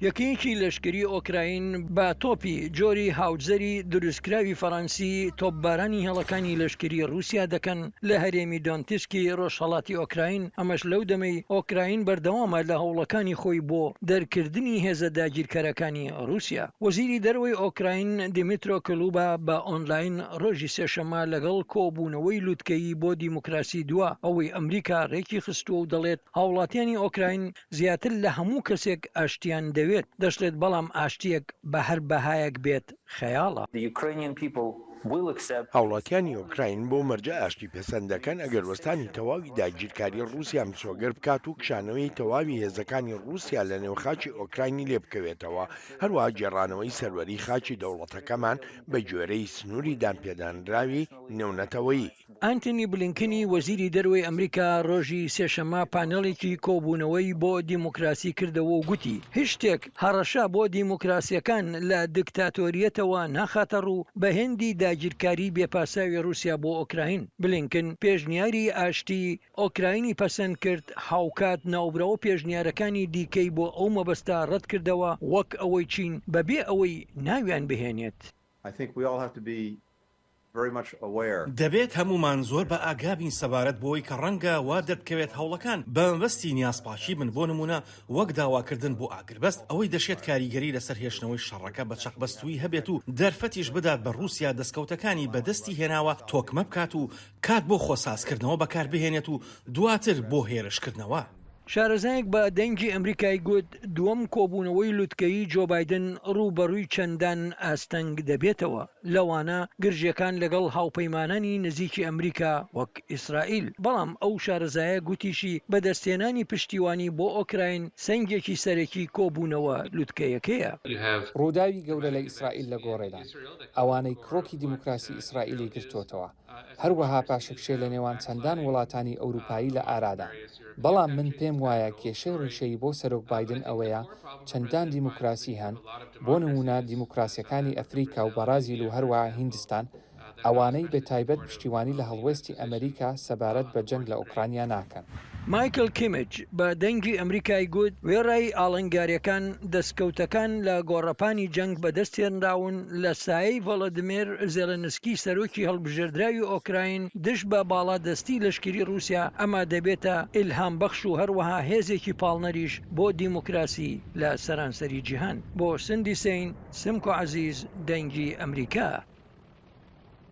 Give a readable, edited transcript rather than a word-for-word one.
یەکەیەکی لەشکری ئۆکراین بە تۆپی جۆری هاوتزەری دروستکراوی فەرەنسی تۆپبارانی هێڵەکانی لەشکری ڕووسیا دەکەن لە هەرێمی دۆنتسکی ڕۆژهەڵاتی ئۆکراین، ئەمەش لەو دەمەی ئۆکراین بەردەوامە لە هەوڵەکانی خۆی بۆ دەرکردنی هێزە داگیرکەرەکانی ڕووسیا. وەزیری دەرەوەی ئۆکراین دیمیترۆ کولوبا بە ئۆنلاین ڕۆژی سێشەممە لەگەڵ کۆبوونەوەی لوتکەیی بۆ دیموکراسی دوا ئەوەی ئەمریکا ڕێکی خستووە و دەڵێت هاوڵاتیانی ئۆکراین زیاتر لە هەموو کەسێک ئاشتیان دەوێت، دەشڵێت بەڵام ئاشتییەک بە هەر بەهایەک بێت خەیاڵە. هاوڵاتیانی ئۆکراین بەو مەرجە ئاشتی پەسەند دەکەن ئەگەر وەستانی تەواوی داگیرکاری ڕووسیا مسۆگەر بکات و کشانەوەی تەواوی هێزەکانی ڕووسیا لە نێو خاکی ئۆکراینی لێ بکەوێتەوە، هەروەها گێڕانەوەی سەروەری خاکی دەوڵەتەکەمان بە گوێرەی سنووری دانپێدانراوی نێونەتەوەیی. ئانتۆنی بلینکنی وەزیری دەرەوەی ئەمریکا ڕۆژی سێشەممە پانێڵێکی کۆبوونەوەی بۆ دیموکراسی کردەوە و گوتی، هیچ شتێک هەڕەشە بۆ دیموکراسییەکان لە دکتاتۆرییەتەوە ناخاتە ڕوو بە هێندی داگیرکاری بێ پاساوی ڕووسیا بۆ ئۆکراین. بلینکن پێشنیاری ئاشتی ئۆکراینی پەسەند کرد، هاوکات ناوبراو پێشنیارەکانی دیکەی بۆ ئەو مەبەستە ڕەتکردەوە وەک ئەوەی چین بەبێ ئەوەی ناویان بهێنێت. دەبێت هەموومان زۆر بە ئاگا بین سەبارەت بەوەی کە ڕەنگە وا دەربکەوێت هەوڵەکان بە مەبەستی نیازپاکی بن، بۆ نموونە وەک داواکردن بۆ ئاگربەست، ئەوەی دەشێت کاریگەری لەسەر هێشتنەوەی شەڕەکە بە چەقبەستوویی هەبێت و دەرفەتیش بدات بە ڕووسیا دەستکەوتەکانی بەدەستی هێناوە تۆکمە بکات و کات بۆ خۆسازکردنەوە بەکاربهێنێت و دواتر بۆ هێرشکردنەوە. شارەزایەک بە دەنگی ئەمریکای گوت، دووەم کۆبوونەوەی لوتکەیی جۆ بایدن ڕووبەڕووی چەندان ئاستەنگ دەبێتەوە، لەوانە گرژییەکان لەگەڵ هاوپەیمانانی نزیکی ئەمریکا وەک ئیسرائیل. بەڵام ئەو شارەزایە گوتیشی بەدەستهێنانی پشتیوانی بۆ ئۆکراین سەنگێکی سەرەکی کۆبوونەوە لوتکەیەکەیە. ڕووداوی گەورە لە ئیسرائیل لە گۆڕێدان، ئەوانەی کڕۆکی دیموکراسی ئیسرائیلی گرتۆتەوە، هەروەها پاشەکشێ لە نێوان چەندان وڵاتانی ئەوروپایی لە ئارادان. بەڵام من پێم وایە کێشەی ڕیشەیی بۆ سەرۆک بایدن ئەوەیە چەندان دیموکراسی هەن، بۆ نموونە دیموکراسیەکانی ئەفریکا و بەڕازیل و هەروەها هیندستان، ئەوانەی بە تایبەت پشتیوانی لە هەڵوێستی ئەمریکا سەبارەت بە جەنگ لە ئۆکرانیا ناکەن. مایکل کیمیچ بە دەنگی ئەمریکای گوت، وێڕای ئاڵنگارییەکان، دەستکەوتەکان لە گۆڕەپانی جەنگ بەدەستهێنراون لە سایەی ڤۆلۆدیمێر زێلێنسکی سەرۆکی هەڵبژێردراوی ئۆکراین دژ بە باڵادەستی لەشکری ڕووسیا، ئەمە دەبێتە ئیلهامبەخش و هەروەها هێزێکی پاڵنەریش بۆ دیموکراسی لە سەرانسەری جیهان. بۆ سندی سەین، سمکۆ عەزیز، دەنگی ئەمریکا.